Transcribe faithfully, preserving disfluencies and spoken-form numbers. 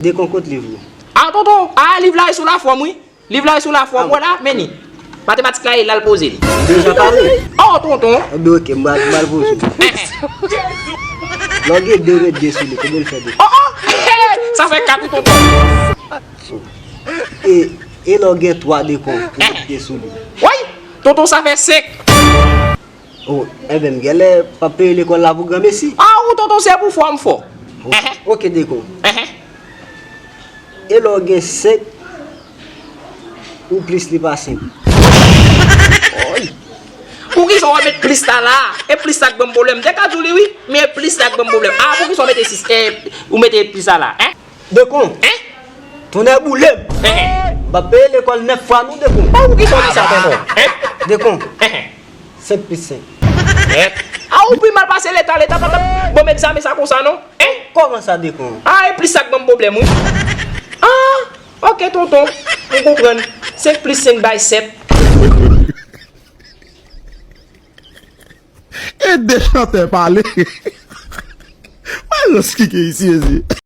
Dekon, kot liv ou? A, tonton, a, liv la e sou lafòm, wi. Liv la e sou lafòm, wè la, men li. Matematik la e la l poze li. Deja pale? Oh, tonton. Enben, oke, m pral, m pral poze. Lè w gen de, ou met de sou li, konbyen l fè, Dekon? Oh, oh! Sa fè kat, wi, tonton. E, e lè w gen twa, Dekon, ou met de sou li? Woy! Tonton, sa fè senk. Oh, enben, m genlè p ap peye lekòl la pou granmesi. A, ou, tonton, se pou fò m fò. Oke, Dekon. E lè w gen senk, ou plis li pa senk? Woy! Poukisa w ap met plis la la? E plis la k ban m pwoblèm. M te ka di w li, wi, men e plis la k ban m pwoblèm. A, poukisa w mete sis, e, ou mete plis la la, en? Dekon. En? Tonnè boule m! En. M ap peye lekòl nèf fwa non, Dekon. A, poukisa w di sa, tonton? En? Dekon. En. Senk plis senk. En. A, ou pi mal pase Leta, Leta pa t ap ban m egzamen sa konsa, non? En? Kòman sa, Dekon? A, e plis sa k ban m pwoblèm, wi. A, oke, tonton. M konprann. Senk plis senk bay sèt. E de chantè pale. Mwen, jis kike isi, isi.